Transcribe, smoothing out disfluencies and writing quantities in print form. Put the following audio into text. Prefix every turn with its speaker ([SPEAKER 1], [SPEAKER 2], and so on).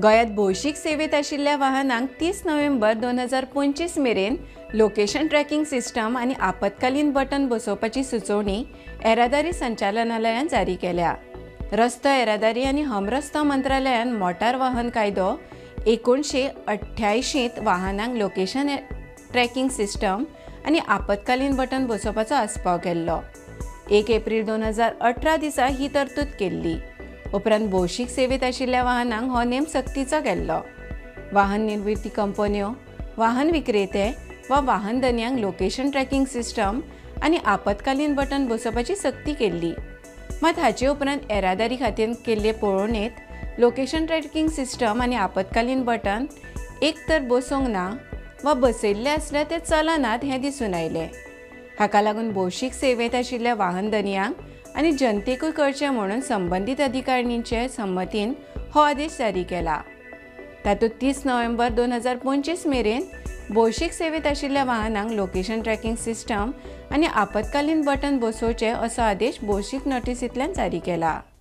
[SPEAKER 1] गोंयांत भौशीक सेवेंत आशिल्ल्या वाहनांक 30 नोव्हेंबर 2025 मेरेन लोकेशन ट्रॅकिंग सिस्टम आनी आपत्कालीन बटन बसोवपाची सुचोवणी येरादारी संचालनालयान जारी केल्या. रस्तो येरादारी आनी हमरस्तो मंत्रालयान मोटार वाहन कायदो 1988 वाहनांक लोकेशन ट्रॅकिंग सिस्टम आनी आपत्कालीन बटन बसोवपाचो आस्पाव केल्लो. 1 एप्रील 2018 दिसा ही तरतूद केल्ली. उपरांत भौशीक सेवेंत आशिल्ल्या वाहनांक हो नेम सक्तीचो केल्लो. वाहन निर्मिती कंपन्यो, वाहन विक्रेते वा वाहन धनयांक लोकेशन ट्रॅकिंग सिस्टम आनी आपत्कालीन बटन बसोवपाची सक्ती केल्ली. मात हाचे उपरांत येरादारी खात्यान केल्ले पळोवणेंत लोकेशन ट्रॅकिंग सिस्टम आनी आपत्कालीन बटन एक तर बसोवंक ना वा बसयल्ले आसल्यार ते चलनात हें दिसून आयलें. हाका लागून भौशीक सेवेंत आशिल्ल्या वाहन धनयांक आनी जनतेकूय कळचें म्हणून संबंदीत अधिकाऱ्यांचे संमतीन हो आदेश जारी केला. तातूंत 30 नोव्हेंबर 2025 मेरेन भौशीक सेवेंत आशिल्ल्या वाहनांक लोकेशन ट्रॅकिंग सिस्टम आनी आपत्कालीन बटन बसोवचें असो आदेश भौशीक नोटीसींतल्यान जारी केला.